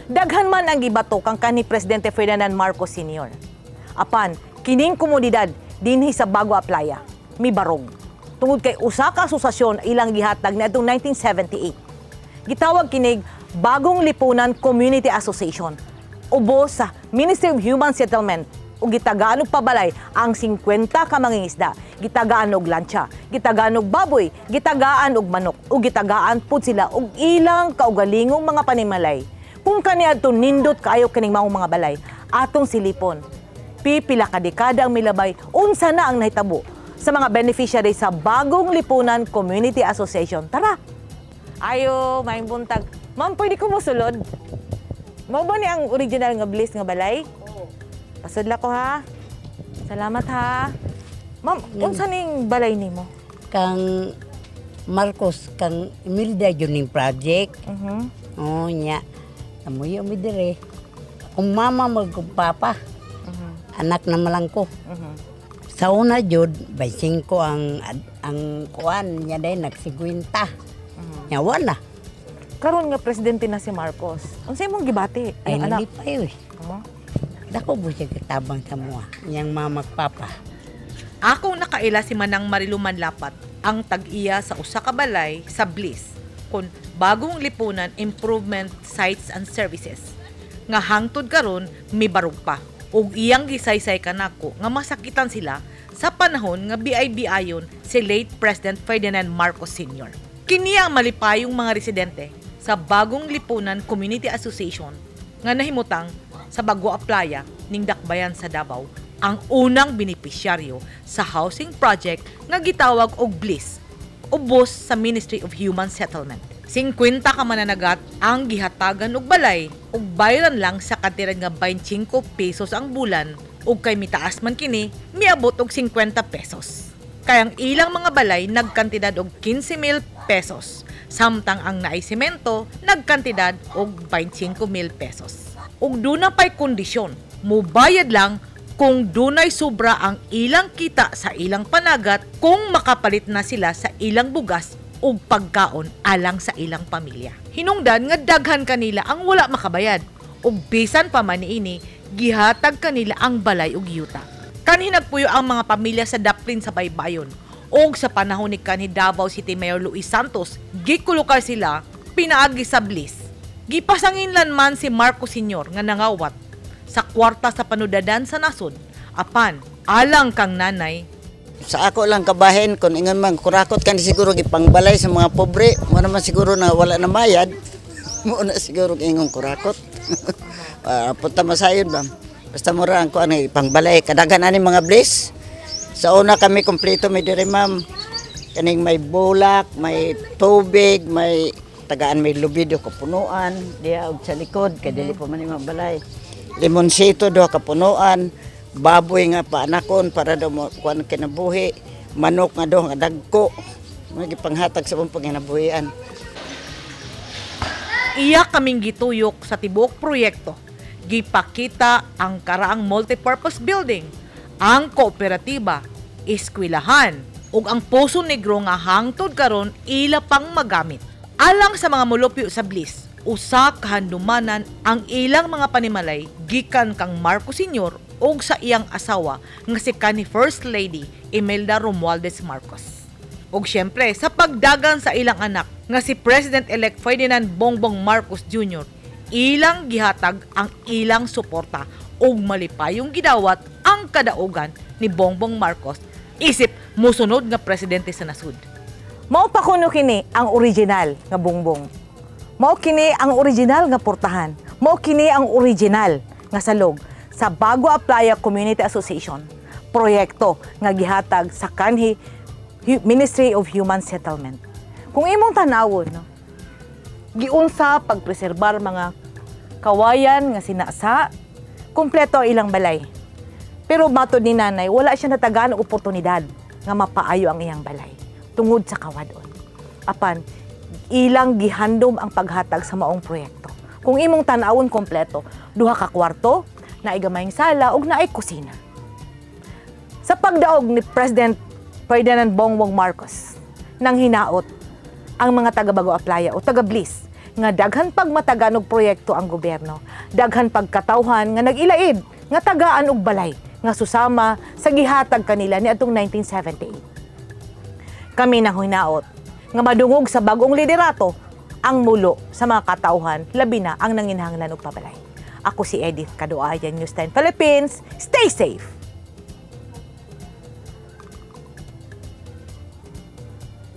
Daghan man ang gibato kang kanhi Presidente Ferdinand Marcos Sr. Apan, kining komunidad dinhi sa Bago Aplaya, mibarog. Tungod kay usa ka asosasyon ilang gihatag niadtong 1978. Gitawag kinig Bagong Lipunan Community Association. Ubos sa Ministry of Human Settlement ug gitagaan og pabalay ang 50 ka mangingisda, gitagaan og lantsa, gitagaan og baboy, gitagaan og manok ug gitagaan pud sila og ilang kaugalingong mga panimalay. Kung kaniadto nindot kaayo kining maong mga balay, atong silipon. Pipila ka dekada ang milabay, unsa na ang nahitabo sa mga beneficiary sa Bagong Lipunan Community Association? Tara! Ayo, maayong buntag. Ma'am, pwede ko mosulod? Mao ba ni ang original nga Bliss nga balay? Oo. Pasudla ko ha. Salamat ha. Ma'am, unsa ning balay nimo? Kang Marcos, kang Imelda yun ning project. Oo nya. Amoy mi dire. Kung mama mag kung papa, anak na malang ko. Sa una jud, 25 ang kuan niya dahil nagsigwinta. Nya wala. Karon nga presidente na si Marcos, unsa imong gibati? Ay, Ang anak. nalipay eh. Oh. Dako po siya kitabang sa mua. Niyang mama at papa. Akong nakaila si Manang Marilu Manlapat, ang tag-iya sa usa ka balay sa Bliss kon Bagong Lipunan Improvement Sites and Services nga hangtod karon mibarog pa ug iyang gisaysay kanako nga masakitan sila sa panahon nga BIB ayon si late President Ferdinand Marcos Sr. Kini ang malipayong mga residente sa Bagong Lipunan Community Association nga nahimutang sa Bago Aplaya ning Dakbayan sa Davao, ang unang benepisyaryo sa housing project nga gitawag og Bliss ubos sa Ministry of Human Settlement. 50 ka mananagat ang gihatagan og balay ug bayaran lang sa kantidad nga 25 pesos ang bulan ug kay mitaas man kini, miabot og 50 pesos. Kay ang ilang mga balay nagkantidad og 15,000 pesos samtang ang naay semento nagkantidad og 25,000 pesos. Ug duna pay kondisyon, mubayad lang kung dunay sobra ang ilang kita sa ilang panagat kung makapalit na sila sa ilang bugas ug pagkaon alang sa ilang pamilya. Hinungdan nga daghan kanila ang wala makabayad ug bisan pa man niini, gihatag kanila ang balay ug yuta. Kanhi nagpuyo ang mga pamilya sa Daplin sa Baybayon ug sa panahon ni kanhi Davao City Mayor Luis Santos, gikulukar sila pinaagi sa Bliss. Gipasanginlan man si Marcos Sr. nga nangawat sa kwarta sa panudadan sa nasod apan alang kang nanay. Sa ako lang kabahin, kung ingon man kurakot kan siguro gipangbalay sa mga pobre, mo naman siguro na wala na mayad. Mo na siguro ingon kurakot. Punta masayon ba. Basta mura ang kuan eh, pangbalay kadaghan ani mga Bliss. Sa una kami kompleto may diri, ma'am. Kaning may bulak, may tubig, may tagaan, may lubido kapunuan, diha og sa likod kay dili pa man ni mabalay. Limonsito duha kapunuan, baboy nga paanakon para daw mo kuan kinabuhi, manok nga duha nga dagko. Mga gipanghatag sa mong panginabuhian. Iya kaming gituyok sa tibuok proyekto. Gipakita ang karaang multipurpose building, ang kooperatiba, eskwelahan, ug ang Poso Negro nga hangtod karon ila pang magamit. Alang sa mga molupyo sa Bliss, usa ka handumanan ang ilang mga panimalay gikan kang Marcos Sr. ug sa iyang asawa nga si kanhi First Lady Imelda Romualdez Marcos. Ug syempre, sa pagdagan sa ilang anak nga si President-elect Ferdinand Bongbong Marcos Jr., ilang gihatag ang ilang suporta ug malipayong gidawat ang kadaugan ni Bongbong Marcos isip mosunod nga presidente sa nasud. Mao pa kuno kini ang original nga bungbong. Mao kini ang original nga portahan. Mao kini ang original nga salog sa Bago Aplaya Community Association. Proyekto nga gihatag sa kanhi Ministry of Human Settlement. Kung imong tanawon, no, giunsa pagpreserbar mga kawayan nga sinasa, kumpleto ang ilang balay. Pero matod ni nanay, wala siya natagaan og oportunidad nga mapaayo ang iyang balay tungod sa kawadon. Apan, ilang gihandom ang paghatag sa maong proyekto. Kung imong tan-awon kompleto, duha ka kwarto, naay gamayng sala ug naay kusina. Sa pagdaog ni President Ferdinand Bongbong Marcos nang hinaot ang mga taga Bago Aplaya o taga Bliss nga daghan pagmatagan og proyekto ang gobyerno. Daghan pagkatawhan nga nag-ilaid nga tagaan og balay nga susama sa gihatag kanila niadtong 1978. Kami nang hinaot nga madungog sa bagong liderato ang mulo sa mga katauhan, labi na ang nanginahanglan og pabalay. Ako si Edith Kaduayan, News 10 Philippines. Stay safe!